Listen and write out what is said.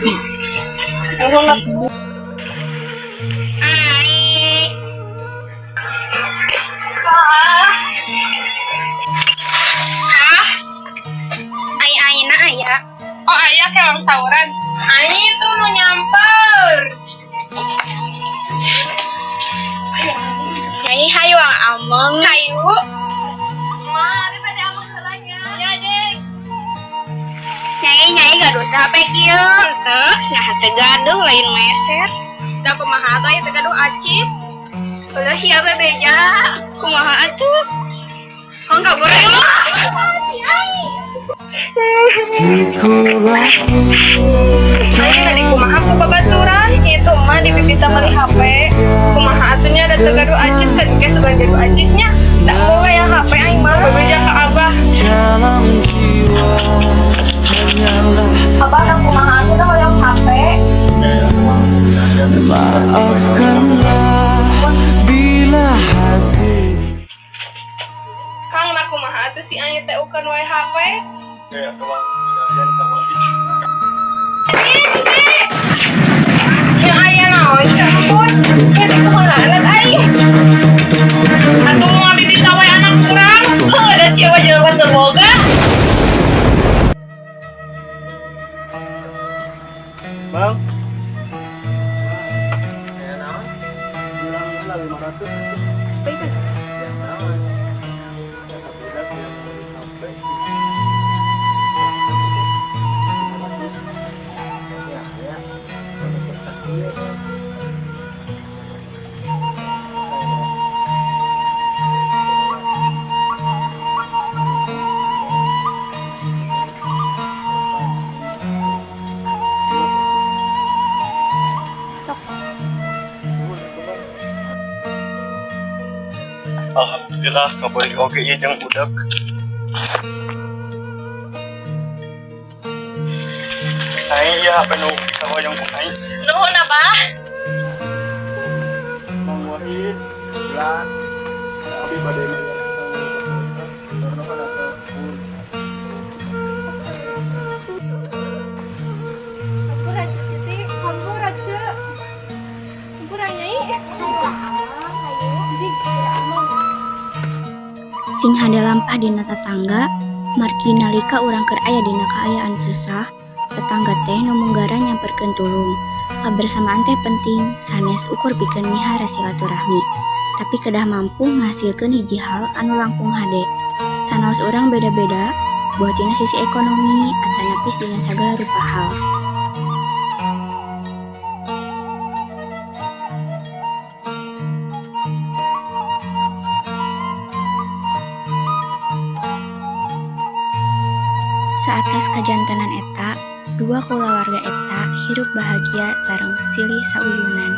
Salajengna. Nuhun atuh. Ai. Ah, Ai aina aya. oh aya kewang sauran. Ai itu nu nyamper. Nyai hayu ang ameng. Hayu. Ma, daripada ameng heula nya. Ya, Jeng. Nyai nyai gaduh teh HP kieu. Teu, nah teu gaduh lain meser. Da kumaha atuh aya teu gaduh acis. Ulah siapa beja? Kumaha atuh? Hong kabur aja. Aing tadi kumaha ku babaturan kitu mah di bibita meuli HP. Kumaha atuh nya da teu gaduh acis kan engke sugan gaduh acisnya. Da mau yang HP aing mah bebeja ka abah. Abah da kumaha atuh da hoyong HP. Maafkanlah bila hati Kang na kumaha atuh si aing teh ukeun wae HP. Ya, tolong yan tawahid. Yang aya naon campur. Ya teh kumaha anak aing. Atuh ngabibita wae anak urang. Heuh, da sia mah jelema teu boga. Bang. Ya naon? Bilang lah 500. Ya naon? Ya budak yang beli HP. 500. Ya, ya. Ieu. Alhamdulillah kabeuli oge ieu jeung budak. Aing ieu HP nu disahoyong ku aing. Nuhun abah. Mang Wahid, lan abi bade mayar karena kan atau Hampura Ceu Siti, hampura Ceu. Hampura Nyai. Jig, ameng. Sing hade lampah dina tatangga, margi nalika urang keur aya dina kaayaan susah, tetangga teh nu munggara nyamperkeun tulung. Kabersamaan teh penting, sanes ukur pikeun mihara silaturahmi, tapi kedah mampu ngahasilkeun hiji hal anu langkung hade. Sanaos urang beda-beda, boh tina sisi ekonomi atanapis dina sagala rupa hal. Saatos kajantenan eta, dua kulawarga eta hirup bahagia sareng silih sauyunan.